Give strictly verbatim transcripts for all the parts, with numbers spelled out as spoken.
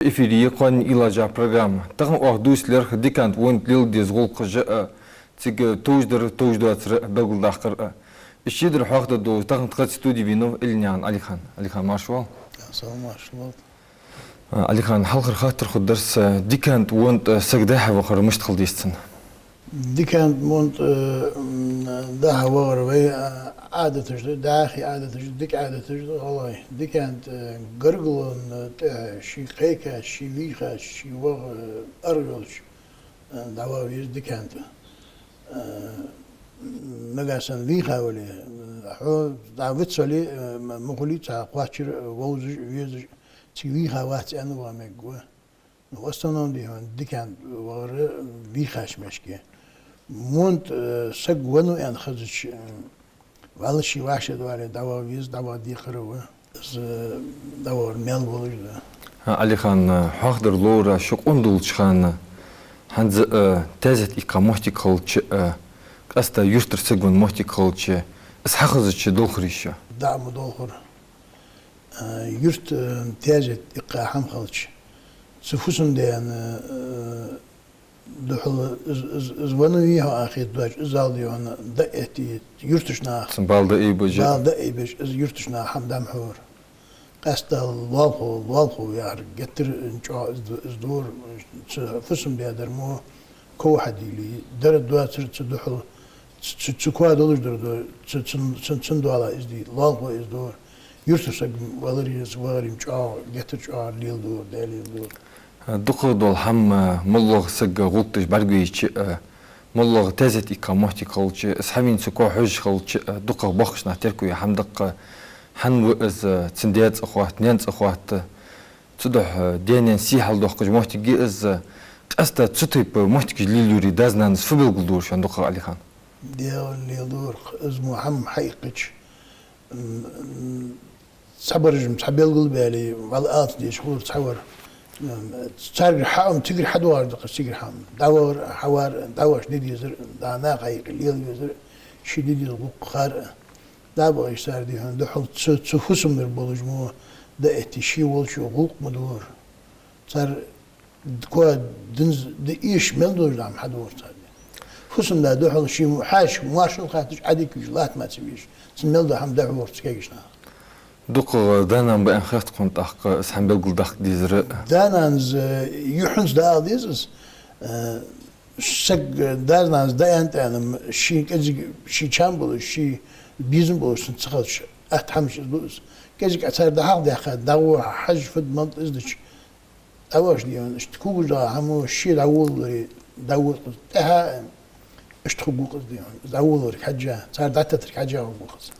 Эфире я кхоанен уйлача программа. Тахан оаха дувца лаьрхӀа диканта вон тӀа леладе деза гӀулакхаш а, цига товш дар, товш доацар а белгалдаккхар а. Из шедар хьоахадергдолаш тахан тха студе венав Ильянаькъан Ӏалихан. Ӏалихан, марша воагӀалва. Салам, марша воагӀалва. А, Ӏалихан, хьалхара хаттар хургдар са, диканта вон тӀа саг дӀа-хьа вахар мишта хила деза цун? Диканта вон тӀа, м, дӀа-хьа вахар вай, а, Ӏадаташ да, дӀаьха Ӏадаташ да, дика Ӏадаташ да гӀалгӀай. Диканта, э, гаргалон тӀехьа ший кхайкача, ший вийхача, ший ваха, э, аргӀа йолча, э, дӀаваха веза диканта. Э, нагахьа санна вийха вале, э, хьо дӀавиц вале, э, м-, ма хулий цхьа кхоачара, э, вовзаш, везаш, цига вийха вац аьнна ваха мегаргва. Ну, в основном, дий хьона, диканта вахар вийхача мешке. Вон тӀа, э, саг венав аьнна хезача, э, вӀалла ший вӀашагӀдоале дӀаваха веза, дӀаваха декхар а ва. Из, э, дӀавахар маьл болаш да. А, Ӏалихан, э, хьоахадар ловра, шо къона долча хана, хӀанз, э, таьзет иккха моттиг хилча, э, къаьстта юртара саг венна моттиг хилча, из хьахезача долхарий шо? ДӀа ма долхар. Э, юрта, э, таьзет иккха хӀама хилча, цу фусам-даьна, э, духьала из, из, из венавий хьо аьнна хетадоацаш, из зал дий хьона дӀаэтте, юртарча наха. Цун бала дӀаайбеш. Бала дӀаайбеш, из юртарча наха хӀама дӀа ма хьора. Къаьстта лоалахо, лоалахо яхар геттара чӀоагӀа из ду-, из дора, цу фусам-даь дар мо ков хьадийле, дар доацар цу духьала, цу, цу, цу коа долаш дар до, цу, цун, цун, цун дола из дий, лоалахо из дора. Юртара саг валаре, вахаре чӀоагӀа, геттара чӀоагӀа леладора, Даьла леладора. ДукхагӀа дола хӀама, моллагӀа саг гӀулакх деш бӀаргавайча а, моллагӀа таьзет иккха моттиг хилча, из хьавена цу коа хьожаш хилча а, дукхагӀа боккхийча наха терко я хӀама да-кх, хьан ва из, цун даь цӀи хоатт, наьна цӀи хоатт, цудухьа даь-наьна сий хьалдоаккхаш моттиг я из, къаьстта цу тайпа моттигаш лелайоре даьс-нанас фу белгалдора шоана дукхагӀа, Ӏалихан? Даьла леладора-кх, из мо хӀама хьаийккхача, м, м, цхьабараш-м цхьа белгал а баьле, вӀалла алаца дезаш хулар цхьавар. М, царгара хьа-м цигара хьадоагӀаш да-кх, цигара хьа-м. ДӀавахар, хьавар, дӀавахача де дезар, дӀа наха хьаийккха лела везар, ший де деза гӀулакх хар. ДӀабахача цар, дий хьона, духьала цу, цу фусамдара болаш мо дӀаэтте, ший волча гӀулакх ма дора. Цар коа динз-, ди эшаш мел долаш дола хӀама хьадора цар. Фусам-да духьала ший хьаьшашка моаршал хаьтташ, Ӏадика веш, латта ма ца веш, цун мел дола хӀама дӀахьора цу кагийча наха. ДукхагӀа да-нана ба аьнна хет тхона тӀаккха из хӀама белгалдаккха дезар. Да-нанас, э, юххьанца дӀаала деза из, э, саг, э, даьс-нанас дӀааьннад аьнна, ший кӀезига, ший чам болаш, ший безам болаш санна ца хилча, атта хӀамаш из да из. КӀезига Ӏа цар дӀахьалхадаьккха, дӀагӀо хьажа, фуд-малад из дича, дӀавахаш, дий хьона, иштта кулгаш дола хӀама ше дӀаволалуре, дӀавода-кх из. ТӀехьа а иштта хургва-кх из, дий хьона, из дӀаволалурга хьежжа, цар дӀатеттарга хьежжа хургва-кх из.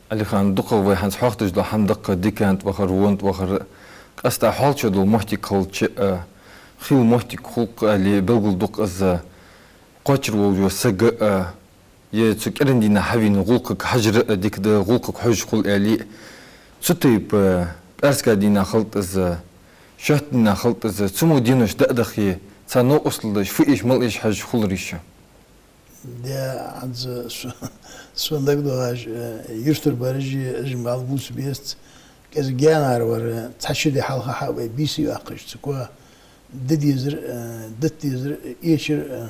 Ӏалихан, дукхагӀа вай хӀанз хьоахадеш дола хӀама да-кх диканта вахар, вонта вахар, къаьстта хьоалча дола моттиг хилча а, хийла моттиг хул-кх аьле белгалду-кх из, кхоачара волча сага а, е цу кӀиранди дийнахьа хьавена гӀулакхага хьажар а дика да, гӀулакхага хьожаш хул аьле а. Цу тайпа пӀаьраска дийнахьа хилда из, шоатта дийнахьа хилда из, цу мо денош дӀа а дахе, царна новкъостал деш, фу эш, мала эш хьожаш хуларий шо? Де, хӀанз со, сона дагадоагӀаш, э, юртара бараш а, уж-м бала бувца безац, кӀезига гаьнара вар, цхьа-ши ди хьалха хьа а вай бийса йоаккхаш, цу коа де дезар, э, дита дезар, эшар, э,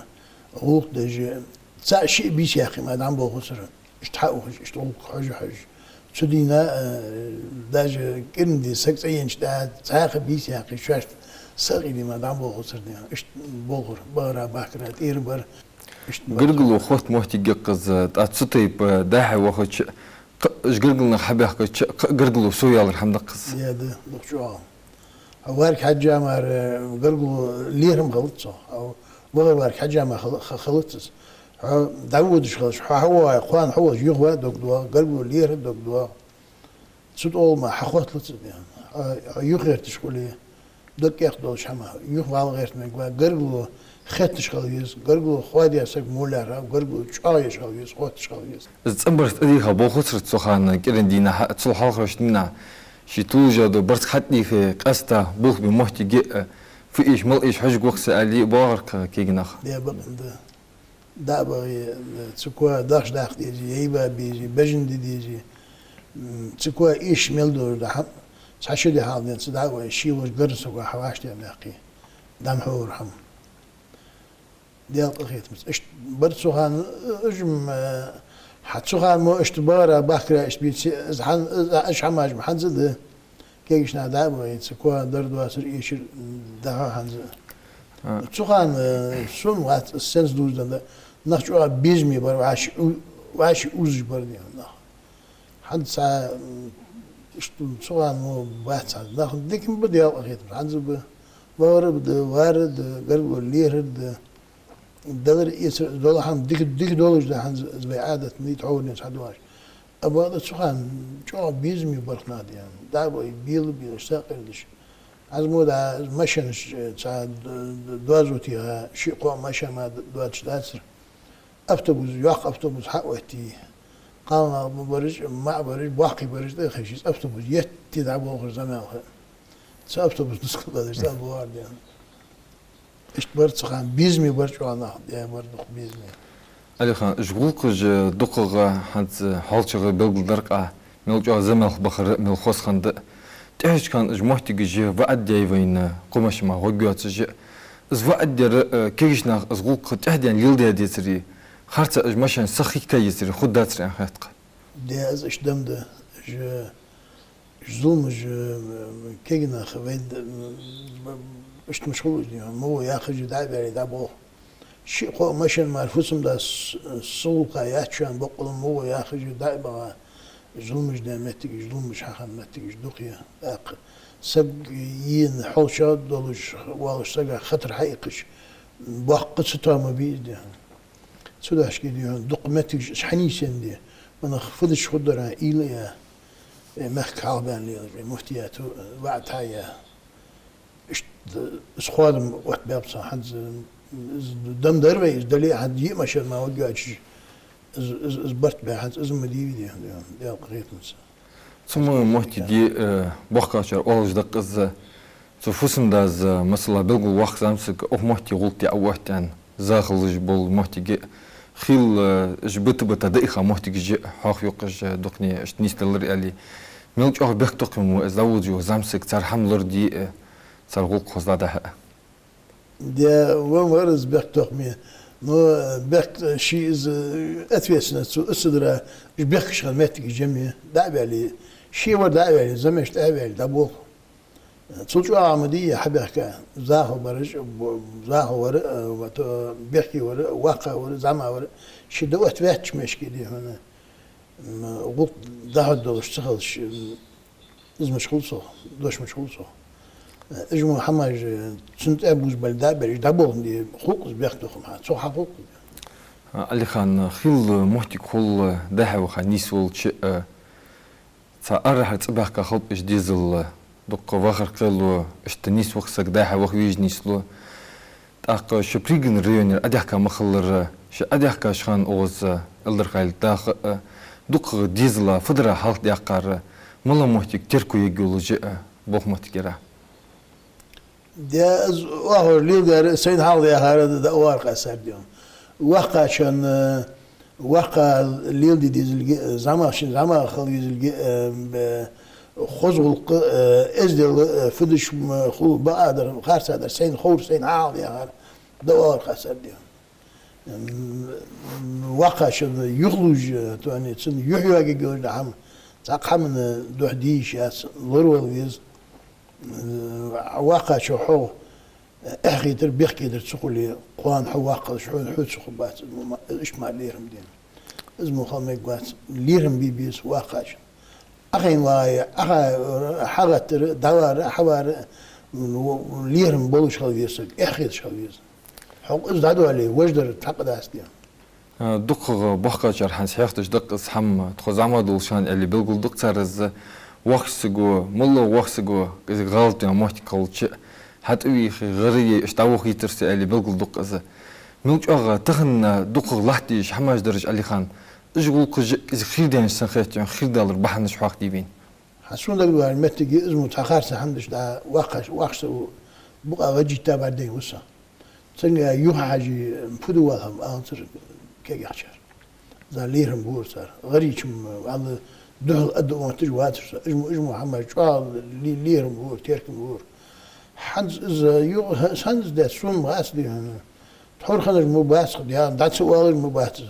гӀулакх деш, цхьа-шиъ бийса яьккхе мара дӀа ма болхацар, иштта хьаухаш, иштта гӀулакх хьожа-хьожа. Цу дийнахьа, э, даже кӀиранди саг цӀаеннача дӀа цхьаькха бийса яьккхе, шоашта сакъийде мара дӀа ма болхацар, дий хьона. Иштта болхар, бахара, бахкара, тӀера бар. Иштта бар. Гаргало хотта моттиг я-кх из, тӀаккха цу тайпа дӀа-хьа вахача, кхы а уж гаргара нах хьабаьхкача, кхы а гаргало совъялар хӀама да-кх из. Е, да, дукха чӀоагӀа. Хьо варга хьежжа мара, э, гаргало лерхӀам хилац цох. Хьо вахар варга хьежжа мара хила-, ха-, хилац из. Хьо дӀаводаш хилча, хьо хьавоагӀе, кхоана хьо волча юхаваь дог доагӀа, гаргало лерхӀа дог доагӀа. Цу тӀа оал ма хьахотталац из, дий хьона. Хьо, хьо юхагӀерташ хуле, дог кӀех долаш хӀама, юха вала гӀерта мегаргва, гаргало хетташ хила веза, гаргало хоадаь саг моллагӀа, гаргало чӀоагӀъеш хила веза, хотташ хила веза. Из цӀенбараш тӀадийха болхацар цу хана кӀирандийнахьа, цул хьалхарча дийнахьа, ший тулужа дола барзкъа хьатӀадийхе, къаьстта болх бе моттиг я, фу эш, мала эш хьожаргва-кх са аьле а боагӀар-кх кагий нах. Де, бакъ да. ДӀа а бахе, цу коа дахча даккха дезий, яйба безий, бежан де дезий, м, цу коа эшаш мел долаш дола хӀама, Цхьа ши ди хьалха денз дӀа а вай, ший вож гарза саго хьавӀашта а мехкий. ДӀа-м хьора хӀама. Даьла къахетамца. Иштта бар цу хана, уж-м, э, хьа цу хана мо иштта багӀара бахкара иштта бийци, из хьан-, из, уж хӀамаш-м хӀанз а да. Кегийча наха дӀа а бахийта, коа дар доацар, эшар даха хӀанз а. А. Цу хана, э, сона вац, сенца дувзаденна, нах чӀоагӀа безаме бар, вӀаши у-, вӀаши увзаш бар дена нах. ХӀанз цхьа, м, иштта цу хана мо бац хӀанз. Нах дика-м ба, Даьла къахетамца. ХӀанз а ба. ВагӀар а да, вар а да, гаргало лерхӀар а да. Далар, эцар, дола хӀама дика, дика долаш да хӀанз, из вай Ӏадат ма дий, тхьовра денз хьадоагӀаш. А бакъда цу хана чӀоагӀа безаме бар нах дена. ДӀа а бай, бела-белаш, сакъердаш. ХӀанз мо да, машенаш, э, цхьа д-, д-, доазув теха, ши-кхо машен мара д-, доацаш дацар. Автобус, йоккха автобус хьаоттае. Кхалнах бараш, маӀа бараш, боккхий бараш тӀа а ховшийца, автобус етта дӀаболхаш заман хиннай. Цу автобуса нускал баьлча дӀабоагӀар дена. Иштта бар цу хана, безаме бар чӀоагӀа нах, э, бар дукха безаме. Ӏалихан, уж гӀулакхаш дукхагӀа хӀанз хьоалчагӀа белгалдаьр-кх, мел чӀоагӀа заманал бахар, мел хоза хиннад. ТӀехьарча хана уж моттигаш ваӀад даьй вайна, кхо машен мара гӀоргйоацаш. Из ваӀад дар, э, кегийча наха из гӀулакх тӀехьа даьнна леладаь децаре, харца уж машенаш сахийкаяцаре, хургдацар аьнна хет-кх. Де, из иштта ма да, уж, уж зуламаш, э, кегий нах вай д-, м, иштта мишта хул из, дий хьона, мугӀа яхаш дӀа а ваьле, дӀаболх. Ши-кхо машен мара фусам-да с-, са гӀулакха яц шоана, боккъала мугӀа яхаш дӀа а баха, зуламаш даь моттигаш, зуламаш хьахинна моттигаш дукха я. ТӀаккха саг йийна хьоалчагӀа долаш, воаллаш сага хатар хьаиккхаш, боккха цатоам бий из, дий хьона. Цудухьа, дий хьона, дукха моттигаш уж хьанийсъенде, ма нах фу дича хургдар аьнна уйла а яь, э, мехка хьалхабаьнна лелаш, э, муфтиято, э, ваӀад хьаяь. Иштта, э, из хоадам оттабаьб цар хӀанз, э, из дам дар вай, из дале а хӀанз йиъ машен мара гӀоргйоацаш, из, из, из барт баь хӀанз из ма дий, дий хьона, Даьла къахетамца. Цу мо моттиге, э, боккхагӀчар оалаш да-кх из, цу фусам-дас, масала, белгалваккха зӀамсаг укх моттиге гӀулакх де а воатт аьнна, захалаш бола моттиге, хил, э, уж бита-бита дӀаиха моттигаш а хьоахаюкъаш, э, дукхане иштта нийсделар аьле. Мел чӀоагӀа бехктокхаме ва из дӀаводаш йола зӀамсаг, цар хӀама лораде а, цар гӀулакх хоза дӀадахьа а. Де, вай вар из бехктокхаме. Но бехк-, ший из, э, ответственность цу, из ца дара, уж бехкаш хинна моттигаш жеме дӀа а ваьле, ше вар дӀа а ваьле, замеш тӀа а ваьле, дӀаболх. Цул чӀоагӀа ма дий хьабехка, захал бараш, бо-, захал вар, э, вот, э, бехке вар, воккха вар, зӀамига вар, ший дӀаоттаваьча мешке, дий хьона, м, гӀулакх дӀахьоргдолаш ца хилча, м, из мишта хул цох, дош мишта хул цох. Э, уж мо хӀамаш, э, цунна тӀа бувзабале, дӀа а баьле, дӀаболх, дий, хул-кх из бехктокхам хьа, цох хьахул-кх из. А, Ӏалихан, хила моттиг хул, э, дӀа-хьа ваха нийсволча, э, цхьа арахьара цӀабаьхка хилба уж дезал, дукха вахара кхело, иштта нийсваха саг дӀа-хьа ваха везаш нийслу. ТӀаккха шо Пригородни районера Ӏадаьхка ма хиллара, шо Ӏадаьхкача хана укхаза Эльдарха-Юлдахьа а, дукхагӀа дезала фу дар хьалхадаьккхар, малагӀа моттиг терко ергйолаш а, боккха моттигера. Де, из оаха леладаьр, сайна хьалхадаьхар да, да оаркъа сардион. Воккхачоа, э, воккха леладе дезилга, э, зӀамагӀа ший, зӀамагӀа хила везилга, э, б-, хоза гӀулакх, э, эздел, э, фу дича, м, хул, бакъдар, харцдар, сайна ховр, сайна хьалхадаьхар, да оаркъа сардион. М, воккхачоа юхалуш, э, тони, цунна юхьйоагӀаргйолаш да хӀама, цхьаккха хӀаман духьа де йиш яц, лоравала веза. Э, воккхачоа хьох эхь хийтар, бехке дар ца хуле, кхоана хьо воккха хилча, хьона хьо ца хургбац, м, м, иштта мара лерхӀам де. Из мо хила мегаш вац, лерхӀам бе беза воккхачоа. Ӏохайна вагӀе, Ӏоха-, хьагӀаттар, дӀавар, хьавар, м, лерхӀам болаш хила веза саг, эхь хийташ хила веза. Хьо-кх из дӀадоале, вож дар цхьаккха дац, дий. А, дукхагӀа боккхагӀчар хӀанз хьехадеш да-кх из хӀама, тхо зӀамига долча хана аьле белгалду-кх цар из, воккхача саго, моллагӀа воккха саго, кӀезига гӀалат йола моттиг хилча, хьатӀавийхе, гӀар яь, иштта дӀавохийтар со аьле белгалду-кх из. Мел чӀоагӀа тахан дукхагӀа латта дезаш хӀамаш дараш, Ӏалихан, уж гӀулакхаш кӀезига хийрадаьннаш санна хет хьона, хийрадалара бахьанаш хьоахаде вайна. Хьа сона дагадоагӀача моттиге из мо цхьа харца хӀама деш да, воккхача, воккхача саго букъа гӀадийттабар дайна ва со. Цунга юха хьажа, фу де валхӀам аланзар кегийчар. Из лерхӀам бора цар. ГӀар йича-м, валла, Духьал а да отташ вацар со. Уж мо, уж мо хӀамаш чӀоагӀа ле-, лерхӀам лора, теркам лора. ХӀанз из юкъе, хӀанз дац, сона ма хац, дий хьона. Тхьовра ханаш мо бац-кх, дий хьона, дӀа ца оалаш ма бац из.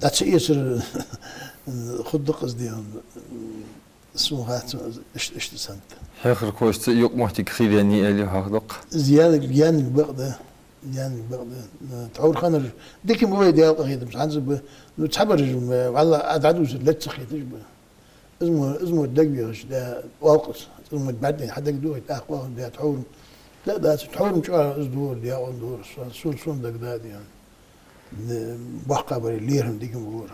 ДӀа ца эцар хургда-кх из, дий хьона. Сона хац из, ишта, ишта санна. Хьехархошца юкъ моттиг хийра яьннай аьле хьоахаду-кх. Из яьннай, яьннай бакъда. Яьннай бакъда. Тхьовра ханаш дика ма бий, Даьла къахетамца, хӀанз а ба. Ну, цхьабараш ма, валлахӀи, а дӀадувцар лаьца хеташ ба. Из мо, из мо дагавехаш, да, оал-кх аз. Из мо бӀаргадайна хьадагадохийта, тӀаккха оал, да, тхьовра. Да, да, тхьовра чӀоагӀа из дора, декъон дора, сона, сона, сона дагадоагӀа, дий хьона. БоккхагӀбараш лерхӀам дика ма лора.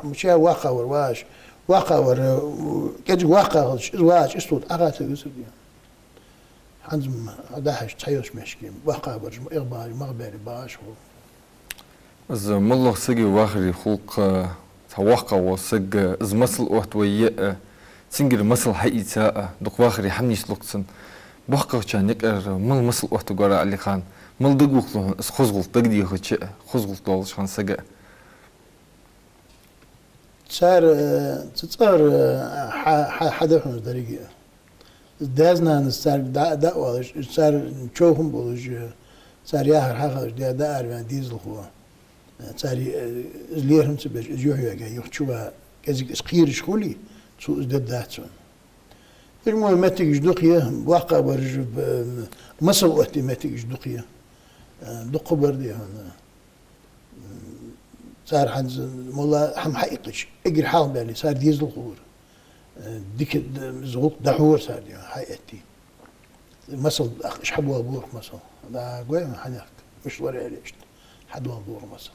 Мича воккхагӀвар вагӀаш, воккхагӀвар, э, кӀезига воккхагӀа хилча, из вагӀача, из тӀа Ӏохайта везар, дий хьона. ХӀанз ма, а дахьаш цхьайолча мехка, воккхагӀбараш ма, эгӀа багӀаш, магӀа баьле багӀаш хул. Из моллагӀа сага вахаре хул-кх, цхьа воккхагӀа вола саг, из масал оттаве а, цунгара масал хьаийца а, дукха вахаре хӀама нийслу-кх цунна. БоккхагӀчарна юкъера мала масал оттаргвар Ӏалихан, мала дагаволх хьона из хоза гӀулакх дагадехача, хоза гӀулакх долаш хинна саг? Цар, э, цу цӀагӀара, э, хьа-, хьа-, хьада хьона деррига. Даьца-нанас царга дӀа-, дӀаоалаш, цар човхам болаш, цар яхар хьахилча, дӀа-, дӀаараваьнна дезалхо. Цар, э, из лерхӀам ца беш, из юхь йоагаяь, юха чува кӀезига из кхераш хуле, цо из дергдац цунна. Уж мо моттигаш дукха я, воккхагӀбараш, э, масал оттаде моттигаш дукха я. Э, дукха бар, дий хьона. Цар хӀанз моллагӀа хӀама хьаийккхача, эггара хьалха баьле, цар дезалхо вар. Э, дика д-, из гӀулакх дӀахьора цар, дий хьона, хьаэтте. Масал, ах, уж хьабоалабора-кх масал. Да, гой хьона хьанехк, мишта вар аьле иштта. Хьадоалабора масал.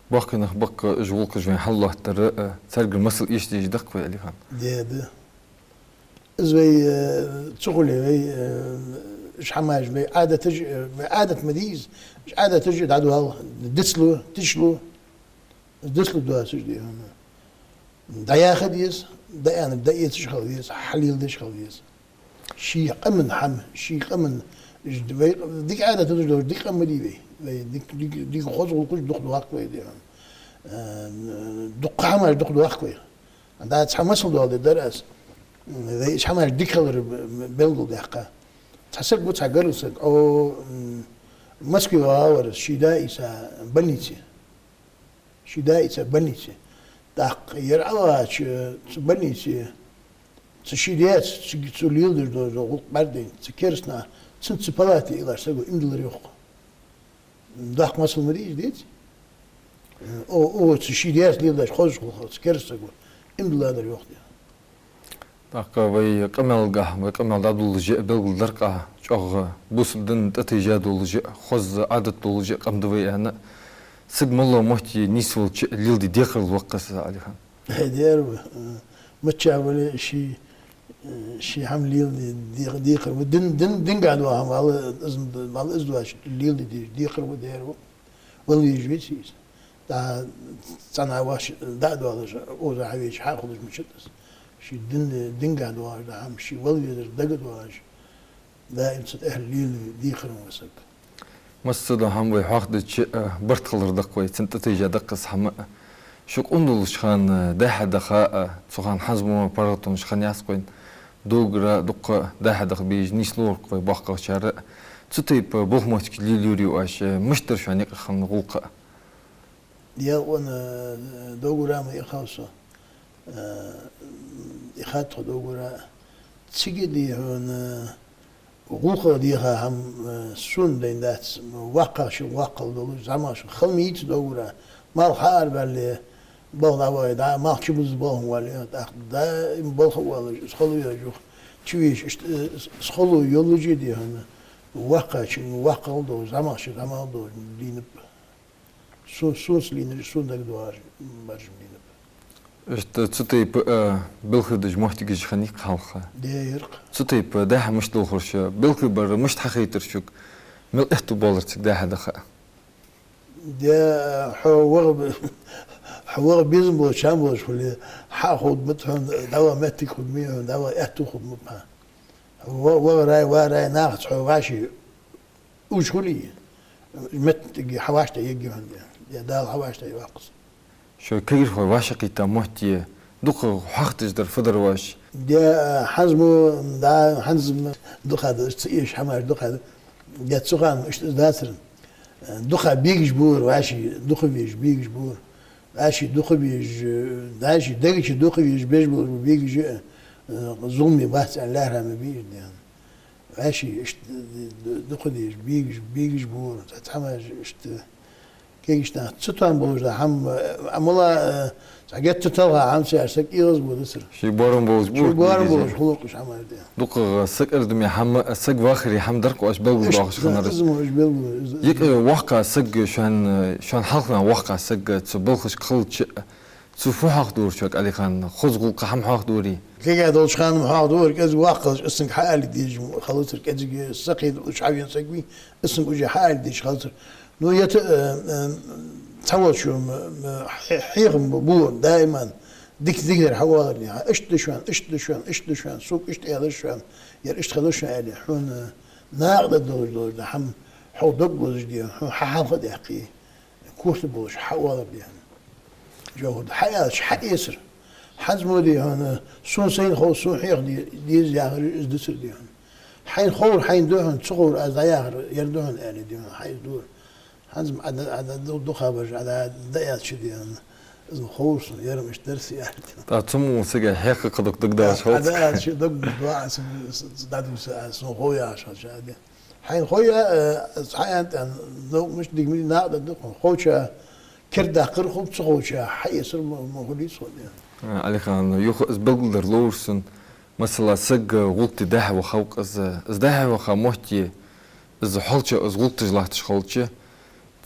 Боккхий нах ба-кх уж гӀулакхаш вайна хьаллоаттадер, э, царгара масал эшадеш да-кх вай, Ӏалихан. Де, да. Из вай, э, ца хуле вай, э, уж хӀамаш вай Ӏадаташ, э, вай Ӏадат ма дий из, уж Ӏадаташ дӀадоал, дицлу, тишлу, дицлу доацаш, дий хьона. ДӀаяха деза, дӀааьннар дӀаэцаш хила веза, хьалеладеш хила веза. Ший къаман хӀама, ший къаман, уж вай дика Ӏадаташ долаш, дика къам ма дий вай. Вай дика, дика, дика хоза гӀулакхаш дукха доахк вай, дий хьона. Э, дукха хӀамаш дукха доахк вай. Да, цхьа масал доаладергдар аз. Вай из хӀамаш дика хилар б-, б-, белгалдаьккха. Цхьа саг ва, цхьа гаргара саг. О, м, Москве вагӀа вар из, ший да ийца больнице. Ший да ийца больнице. ТӀаккха ер Ӏовахача, цу больнице, цу ший даьца, цу, цу леладеш долча гӀулакха бӀаргадайна, цу кераста наха, цунца цу палате иллаш саго иман диллар йоах-кх. Доккха масал ма дий из, деций? О, о, цу ший даьца леладеш хозаш хул-кх цу кераста саго, иман дилладар йоах, дий. ТӀаккха вай къамаьлагахьа, вай къамаьл дӀадолалуш а, белгалдаккха чӀоагӀа бусалба дина тӀатайжа долаш а, хоза Ӏадат долаш а къам да вай аьнна, саг моллагӀа моттиге нийсвелча леладе декхарийла ва-кх из, Ӏалихан. Э, дера ва, э, мичча вале а ший, э, ший хӀама леладе декх-, декхар ва. Дин, дин, динагахьа дола хӀама вала, из, вала из доацаш леладе де-, декхар ва, дера ва. Вала везаш веций из? ДӀа цӀена ваш дӀа а доалаш, оза хьавеча, хьахулаш мичад из? Ший дин, динагахьа доагӀаш дола хӀама, ший вала везар дагадоагӀаш, даим цу тӀехьа лелаве декхар ва саг. Массадола хӀама вай хьоахадича, а, барт хилар да-кх вай, цунна тӀатайжа да-кх из хӀама. Шо къона долча хана дӀа-хьа даха а, цу хана хӀанз мо паргӀатонаш хиннаяц-кх вайна, догара дукха дӀа-хьа даха безаш нийслора-кх вай боккхагӀчар а. Цу тайпа болх-моттигаш лелайорий оаш, мишта дар шоана юкъе хинна гӀулакх а? Декъон, э, догара ма ихав со. Э, ихад тхо догара. Цига, дий хьона, гӀулакхах деха хӀама, э, сона дайна дац, воккхагӀчун воккхал долаш, зӀамагӀчун хала ма йий цу догара. Малх хьаарабаьле, балха дӀавоале, дӀа, малх чубуза балха вале, тӀаккха даим балха а воалаш, из хало еш юха чувеча, иштта, э, из хало йоллаше, дий хьона, воккхагӀчун воккхал долаш, зӀамагӀчун зӀамагӀал долаш лийнаб. Со-, соца лийнар, сона дагадоагӀаш бараш-м лийнаб. Иштта цу тайпа, а, белхи деш моттигаш хиннай-кх хьалха? Де, яр-кх. Цу тайпа дӀа-хьа мишта долхар шоана? Белхи бар мишта хьахайтар шуга? Мел аьттув боалар цига дӀа-хьа даха? Де, хьо ваха б-, хьо ваха безам болаш, чам болаш хуле, хьа а ховргда-кх хьона, дӀаваха моттиг хургда-м хьона, дӀаваха аьттув хургда-м хьа. Хьо ва-, вахарах, варах нахаца хьо вӀаший уж хуле, моттиг хьа вӀаштӀехьа ергья хьона, е Дала хьа вӀаштӀехьа йоаккх из. Шо кагирхой вӀашагӀкхийтта моттиге Дукха хьоахадеш дар фу дар вӀаши? Де, хӀанз мо, да, хӀанз мо дукха да, ца эш хӀамаш дукха да. Де, цу хана иштта из дацар. Дукха бегаш бора вӀаши, дукха везаш бегаш бора. ВӀаши дукха везаш, вӀаши дега чу дукха везаш беш бора бегаш, э, зуламе бац аьнна лаьрхӀа ма бий уж, де. ВӀаши иштта ду-, ду-, дукха дезаш бегаш, бегаш бора. Цхьа хӀамаш иштта кегийча наха ца тоам болаш да хӀама, а, мала, а, цхьа геттара талха хӀама цар саг эгӀазбо дацар. Ший боарам болаш, ший боарам болаш хулар уж хӀамаш, де. Дукхагӏа сакъердаме хӀама, саг вахаре хӀама дар-кх оаш белгалдоахаш хиннар. Из мо уж белгал, из, из. Юкъе воккха саг шоана, шоана хьалха воккха саг цу балхашка хилча, цо фу хьоахадора шуга, Алихан, хоза гӀулакх хӀама хьоахадорий? Кегий долча хана хьоахадора, кӀезига воккха хилча, из цунга хьаала дезаш хилацар, кӀезига сакхий долаш хьавена саг вий, из цунга уже хьаала дезаш хилацар. Ну, ета, э, э, цхьаволчо, м, м, хье-, хьехам бу, бу, даиман, дика-дикадар хьаоалар, де, хьа, иштта да шоана, иштта да шоана, иштта да шоана, сога иштта аьлар шоана, ер иштта хилар шоана аьле, хьона накъадаргдолаш дола хӀама хьо дог лозаш, де, хьона хьа хьалха даьккхе, корта болаш хьаоалар, де. Жовхар да, хьааьлча, хьаэцар. ХӀанз мо, де, хьона, сона сайна хов, сона хьеха де-, деза яхар из дацар, де, хьона. Хьайна ховр хьайна да хьона, ца ховр аз дӀаяхар ер да хьона аьле, де, хьона, хьа из дора. ХӀанз-м Ӏа да, Ӏа да ду-, дукха бараш, Ӏа да, да аьлча, де, хьона, из-м ховр сона, ер-м иштта дар са аьле, де. ТӀаккха цу мо сага хьеха кхы дукха дагадоагӀаш хул. Ӏа да аьлча, дог бу, аз, аз, аз, дӀадувца аз, сона хов яхаш хилча, де. Хьайна хов я, э, хьаьнтан, новкъа мишта дика мишта накъадаргда хьона. Ховча кердадаккхар хул, ца ховча хьаэцар ма, ма хулий цо, де. Э, Алихан, юха из белгалдар ловр сона, масала, саг гӀулакх де дӀахьо вахав-кх из, из дӀахьо ваха моттиге, из хьалча, из гӀулакх деш латташ хилча,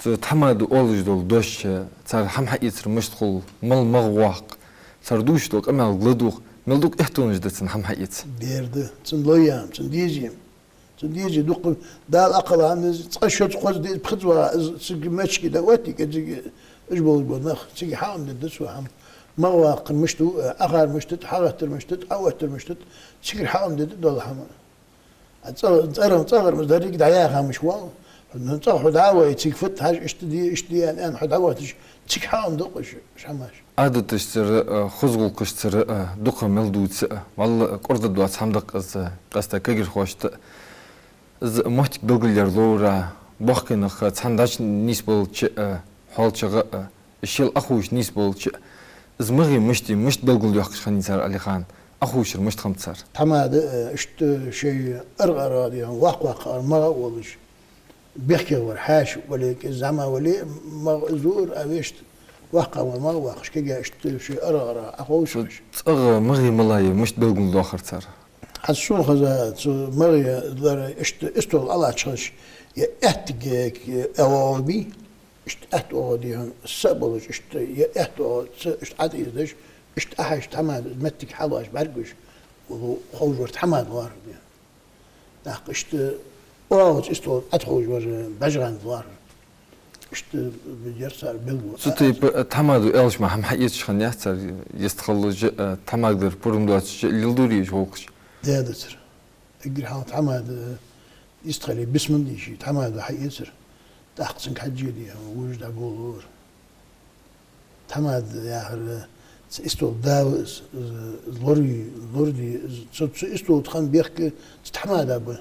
цу тхьамада оалаш дола дош, цар хӀама хьаэцар мишта хул, мала магӀа воаккх, цар дувцаш дола къамаьл ладувгӀ, мел дукха эттонаш да цун хӀама хьаэца. Дера да, цун лой я-м, цун деза я-м. Цун деза дукха, Дала акхалла хӀама из, цкъа-шозза-кхозза де-, пхеза ваха, из цига мачке дӀаоттий, кӀезига уж болаш бола нах, цига хьаӀомадергда цо хӀама. МагӀа ваккхар мишта ва, Ӏахар мишта да, хьагӀаттар мишта да, Ӏооттар мишта да, цигара хьаӀомадергда дола хӀама. А цӀа-, цӀагӀара, цӀагӀара ма из деррига дӀаяхамаш вал. Ну, цӀагӀа хьо дӀа а вай, цига фуд хьажа, иштта де, иштта де аьнна, аьнна, хьо дӀавахийтача, цига хьаӀомадергда уж, уж хӀамаш. Ӏадаташцара, э, хоза гӀулакхашцара, э, дукха мел дувца, э, валлахӀи, э, кӀордадоаца хӀама да-кх из, э, къаьстта кагирхошта. Из моттиг белгалъяр ловра, боккхий нах, э, цхьана дӀачу нийсбелча, э, хьоалчагӀа, э, шоайла Ӏохувша нийсбелча, из магӀа мишта я, мишта белгалйоаккхаш хиннай цар, Алихан, Ӏохувшар мишта хиннаб цар? Тхьамада, э, иштта шоай аргӀа-аргӀа, де, воккха-воккха ар магӀа а волаш, бехкегӀа вар хьаьша вале, кӀезига зӀамига вале, магӀа из ва-кх, а вешта воккхагӀа вар магӀа воаккхаш, кегий иштта шоай аргӀа-аргӀа Ӏоховшаш. ЦӀагӀа магӀа мала я, мишта белгалдоахар цар? ХӀанз сона хеза, цу магӀа дар иштта истол Ӏалаташ хилча, е аьттиг, э, оагӀув бий, иштта аьтта оагӀув, де хьона, са а болаш, иштта е аьтта оагӀув, ца иштта ӀотӀаийрзадеш, иштта Ӏохьежача тхьамада, моттиг хьалоацаш бӀаргагуш, ховш вар тхьамада лоархӀар, де. ТӀаккха иштта оагӀув цу истола тӀа ховш вар бӀежгӀанза лоархӀар. Иштта бийцар цар белгало. Цу тайпара тхьамада аьлча ма хӀама хьаэцаш хиннаяц цар, йистхилалаш а, тхьамагадар пурам доацаш а леладорий уж гӀулакхаш? Де, дацар. Эггара хьалха тхьамада йистхиле бисмал дийшача, тхьамада хьаэцар. ТӀаккха цунга хьежжа, де хьона, вож дӀаболалора. Тхьамада яхар, цу истола да ва из, из лорае, лораде, из цу, цу истола тӀа хинна бехк цу тхьамада ба.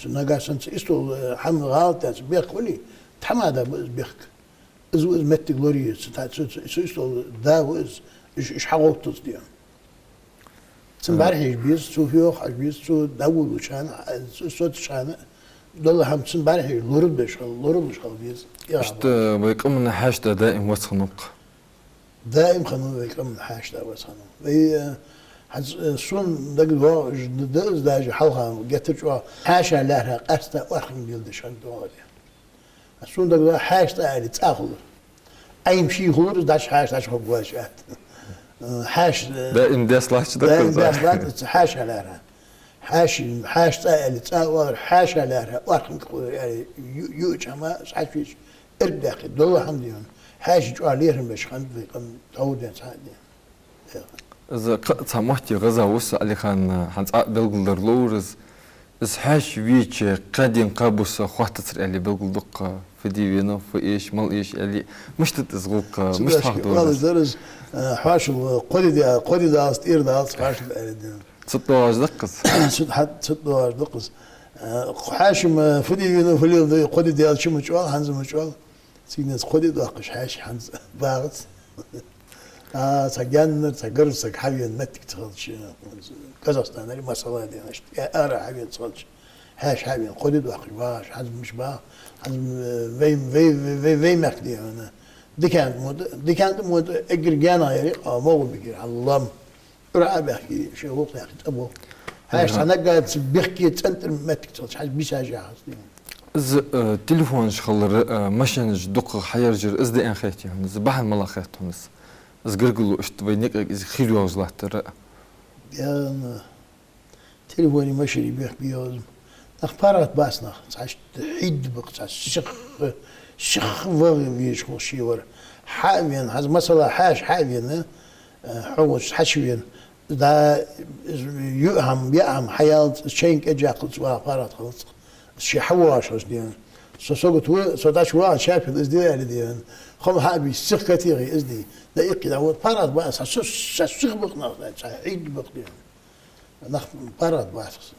Цу нагахь санна цу истола, э, хӀама гӀалат даьча бехк хуле, тхьамада ба из бехк. Из ва из моттиг лорае, цу тха-, цу, цу, цу истола да ва из, уж, уж хьагӀовтталца, де хьона. Цунна бӀарахьежа беза, цо фу йоах хьажа беза, цо дӀаволалуча хана, цо соцача хана, дола хӀама цунна бӀарахьежа лорабеш хила, лоралуш хила беза. Иштта вай къаман хьаьша-да даим вац хиннав-кх. Даим хиннав вай къаман хьаьша-да вац хиннав. Вай, э, хӀанз, э, сона дагадоагӀаш д-, да из даже хьалха геттара чӀоагӀа хьаьша лаьрхӀа къаьстта орхӀанга леладеш хиннад оаха, де. Сона дагадоагӀа хьаьша цӀа аьле цӀа хулар. Ӏайна ший хулар, из дӀачу хьаьша дӀачу хургвоацаш атта. Э, хьаьша, э, даим дес латташ да-кх из. Даим дес латт, из хьаьша лаьрхӀа. Хьаьша, хьаьша цӀа аьле цӀа оалар, хьаьша лаьрхӀа орхӀанга хулар аьле, ю-, юача хӀама, схьачувеча, эргдаьккхе, дола хӀама, де хьона. Хьаьша чӀоагӀа лерхӀам беш хиннад вай къам тхьовра денз хьа а, де. Из кхы а цхьа моттиг гӀаза ва са, Алихан, хӀанз Ӏа белгалдар ловр из. Из хьаьша вийча кхаь дийнахьа, кхаь бус хоаттацар аьле белгалду-кх, фу де венав, фу эш, мала эш аьле. Мишта да из гӀулакх, мишта хьоахадора из? Ала дар из, э, хьоашал кхо ди да-, кхо ди далац, тӀера далац хьоашал аьле дена. Цу тӀа доагӀаш да-кх из? Цу тӀа хьа-, цу тӀа доагӀаш да-кх из. Э, хьаьша-м фу де венав, фу леладу, кхо ди даьлча ма чӀоагӀа, хӀанз ма чӀоагӀа. Цигара кхо ди доаккхаш хьаьша хӀанз багӀац. А, цхьа гаьннара, цхьа гаргара саг хьавена моттиг ца хилча, Казахстанера, масала дена, иштта, э, ара хьавена ца хилча, хьаьша хьавена, кхо ди доаккхаш багӀаш, хӀанз мича багӀа, хӀанз, э, вай, вай, вай, вай, вай мехка дена. Дикан тӀа мо да, дикан тӀа мо да, эггара гаьна яр-кх, а, могӀа-бикера, хьаллам. Ӏуйра а бехке, шоай гӀулакх яхе тӀаболх. Хьаьша цхьа наггахьа бехке, цӀен тӀара моттиг ца хилча, хьаьша бийсаш яхац дена. Из, э, телефонаш хилар, э, машенаш дукхагӀа хьаяржар, из дӀаьха хет хьона, из бахьан малагӀа хет хьона из? Из гаргало иштта вай наькъа из хир йолаш латтар. Дена, телефони машени бехк бе йоазма. Нах паргӀата бац нах, цхьа иштта хьийда ба-кх, цхьа сиха, сиха ваха везаш хул шевар. Хьа а вена, хӀанз масала хьаьша хьа а вена, э, хьо волча хьачувена. Да, из юа хӀама, яа хӀама хьаяллалца, из шийна кӀаьдъяккхалца ваха паргӀата хилац-кх. Ше хьавоагӀаш хилча дена. Со сагота ва, со дӀачувоагӀача шафел из де аьле дена. Хьо-м хьа а бийса, сиха категӀе из де. ДӀаиккхе дӀавода, паргӀата ба из, цхьа су-, цхьа сиха ба-кх нах, цхьа хьийда ба-кх дена. Нах паргӀата бац-кх.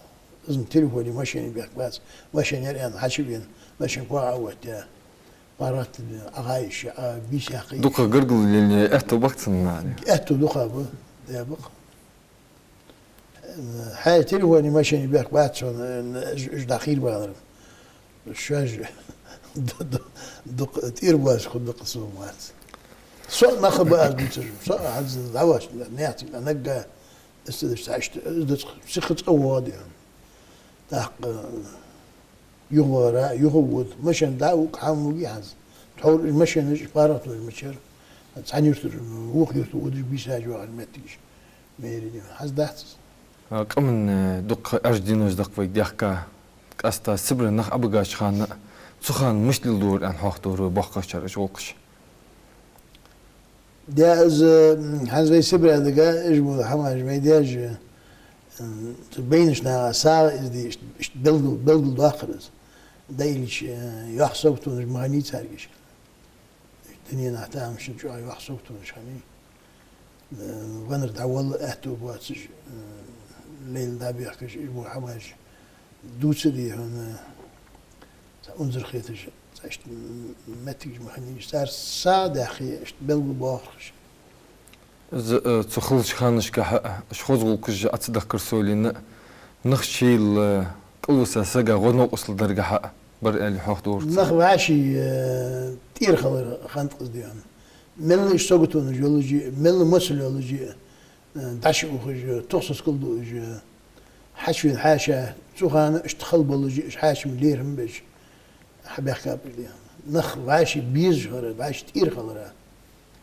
Из-м телефони машени бехк бац. Машен яр аьнна хьачувена, машен коа а оттаяь. ПаргӀата Ӏохайша, а, бийса яьккхе. Дукха гаргало лелае аьттув ба-кх цунна, наӀарга? Аьттув дукха ба, да, ба-кх. Хьай телефони машени бехк бац шоана, уж, уж дӀахийра балар. Шоаш ду-, ду-, дукха тӀера боацаш хургда-кх, сона вац. Со а нах ба аз дувцаш, со а хӀанз дӀавоагӀаш, наьха цига наггахьа, из ца деш, цхьа иштта, из дац-кх, сиха цкъа воагӀа дена. ТӀаккха юхавахар, юхавода. Машен дӀа а вуг, хӀама вуг хӀанз. Тхьовра уж машенаш, паргӀатонаш мичара, цхьан юртара вокх юрта водаш, бийсаш вахар моттигаш. Мери дена. ХӀанз дац из. А, къаман, э, дукха Ӏаьржа денош да-кх вайга даьхка. Къаьстта Сибре нах Ӏобигача хана, цу хана мишта леладора аьнна хьоахадора вай боккхагӀчар уж гӀулакхаш? Да, из, м, хӀанз вай Сибре дага, уж бола хӀамаш вай даьша, м, цу байнача наха сагӀа из де, иштта, иштта белгал-, белгалдоаккхар из. ДӀаиллача, э, йоккха саготонаш ма хиннай царгаш. Дунен тӀа тамашийна чӀоагӀа йоккха саготонаш хиннай. Э, веннар дӀавалла аьттув боацаш, э, лейла дӀабехкаш, уж бола хӀамаш дувца, дий хьона, цхьа унзара хеташ, цхьа иштта м-, моттигаш ма хиннай уж. Цар сагӀа даьхе, иштта белгалбоахаргболаш. Из, э, цу хиллача ханашкахьа, уж хоза гӀулакхаш Ӏо ца дахкар совленна, нах шоайла, э, кӀалвиса сага гӀо-новкъостал даргахьа бар аьле хьоахадора цар. Нах вӀаший, э, тӀера хилар хиннад-кх из, дий хьона. Мел уж саготонаш йолаш а, мел моцал йолаш а, э, дӀачуухаш а, тохсас кулдуаш а, хьачувена хьаьша, цу хана иштта хала болаш а, уж хьаьша-м лерхӀам беш, хьабаьхкаб уж, дий хьона. Нах вӀаший безаш хилар, вӀаший тӀера хилар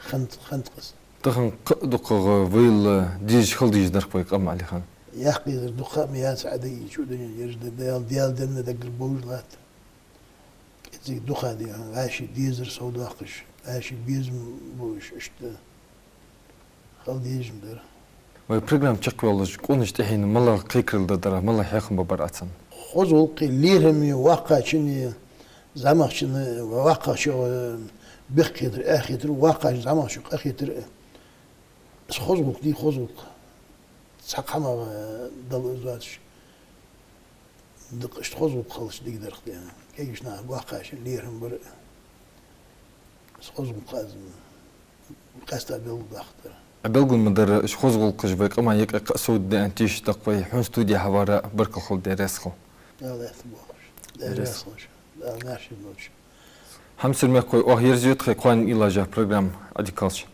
хиннад, хиннад-кх из. Тахан кхы а дукхагӀа вайла дезаш хила дезаш дар-кх вай къам, Ӏалихан. Яккха езар дукха ма яц, Ӏа дайчу дунен ераш да, Даьла, Даьла денна даггара бовш латт. КӀезига дукха, дий хьона, вӀаший дезар совдоаккхаш, вӀаший безам болаш, иштта хила дезаш ма дар. Вай программа чакхйоалаш, къонача тӀехьенна малагӀа кхайкарал дергдар, малагӀа хьехам бергбар Ӏа царна? Хоза гӀулакхи, лерхӀами, воккхачои, зӀамагӀчои, воккхагӀчоа бехк хетар, эхь хетар, воккхачоа зӀамагӀчоа къа хетар. Из хоза гӀулакх дий, хоза гӀулакх. Цхьа хӀамах, э, дала из доацаш. Дукха иштта хоза гӀулакх хилча дика дар-кх, дий хьона. КӀезигача наха, воккхачоа лерхӀам бар. Из хоза гӀулакх аз къаьстта белгалдоаккхаргдар. Ӏа белгал ма дарра, уж хоза гӀулакхаш вай къаман юкъе кхы а совдадда аьнна тешаш да-кх вай. Хьона студе хьавара баркал хилда, Даьла раьза хилва. Даьла аьттув боахалва. Даьла раьза хилва. Даьла маьрша долда шо. Хьамсара мехкахой, оаха ерзаю тха кхоанен уйлаш йола программа Ӏодика хилда шун.